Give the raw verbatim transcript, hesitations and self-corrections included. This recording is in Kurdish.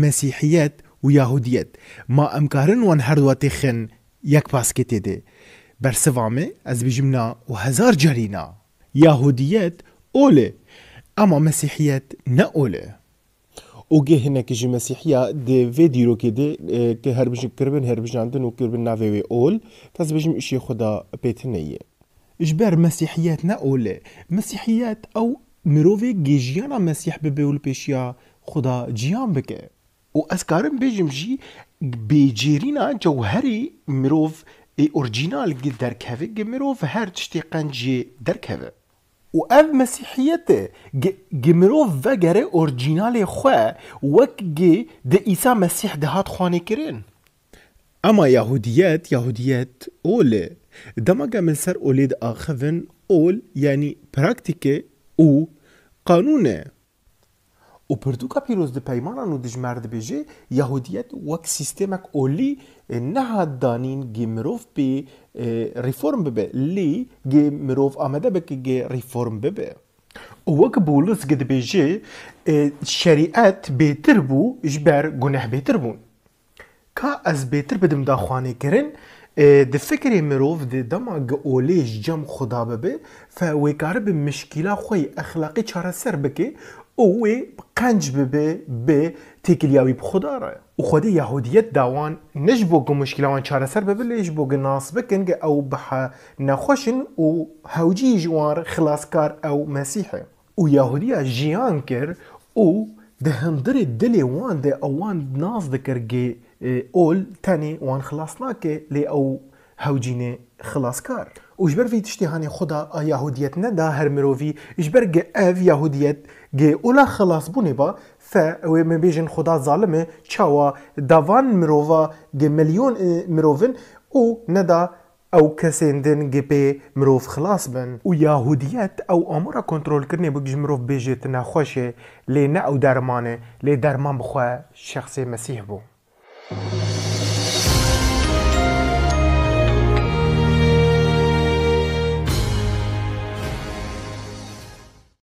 Mesîhiyet û Yahudiyet. Ma em karin wan herduwa têxin yek pasketê de? Bersiva me, ez bêjim na û hezar carî na. Yahudiyet ol e, ema Mesîhiyet ne ol e. Û gê hinek ji Mesîhiya di vê dîrokê de, e, ke herbijin kiribin, herbijandin û kiribin navê wê ol, ta ez bêjim îşê Xuda pê tune ye. Ji ber Mesîhiyet ne ol e. Mesîhiyet ew mirovê gê jiyana Mesîh bibe û li pêşiya Xuda ciyan bike. Û ez karim bêjim jî, bêcêrîna cewherî mirov ê orcînal gi derkeve, gi mirov her tiştê qenc jê derkeve. Û ev Mesîhiyet e, gi, gi mirov vegere orcînalê xwe, wek gi di Îsa Mesîh de hat xwanê kirin. Ema Yahudiyet, Yahudiyet ol e. Dema ke em li ser olê diaxivin, ol, yanî praktîk e û qanûn e. Û pirtûka pîroz di peymanan û dijmer dibêje, Yahudiyet wek sîstemek olî, e, nehat danîn gi mirov pê, e, reform bibe, lê gi mirov amade bike gi reform bibe. Û wek Bûlis gi dibêje, e, şerîet bêtir bû ji ber guneh bêtir bûn. Ka ez bêtir bidim daxwanê kirin, e, di fikrê mirov di dema gi olê ji cem Xuda bibe, fe wê karibe mişkîla xwe yê exlaqî çareser bike û wê qenc bibe bi têkiliya wî bi Xuda re. Û Xwedê Yahudiyet da wan ne ji bo ku mişkîla wan çareser bibe, lê ji bo ku nas bikin ku ew bi he nexweş in û hewcî ji wan re xilaskar ew Mesîh e. Û Yahudiya jiyan kir û di hundirê dilê wan de ew wan nas dikir ku, e, ol tenê wan xilas nake, lê ew hewcîne xilaskar. Û ji ber vî tiştê hanê Xuda a Yahudiyet neda her mirovî, ji ber ku ev Yahudiyet ku ola xilasbûnê ba, fe ew ê me bêjin Xuda zalim e, çawa da van mirova ku milyon, e, mirov in û neda ew kesên din gi pê mirov xilas bin. Û Yahudiyet ew amûra kontrolkirinê bû, ji mirov bêjê tu nexweş e, lê ne ew derman e, lê derman bi xwe şexsê Mesîh bû.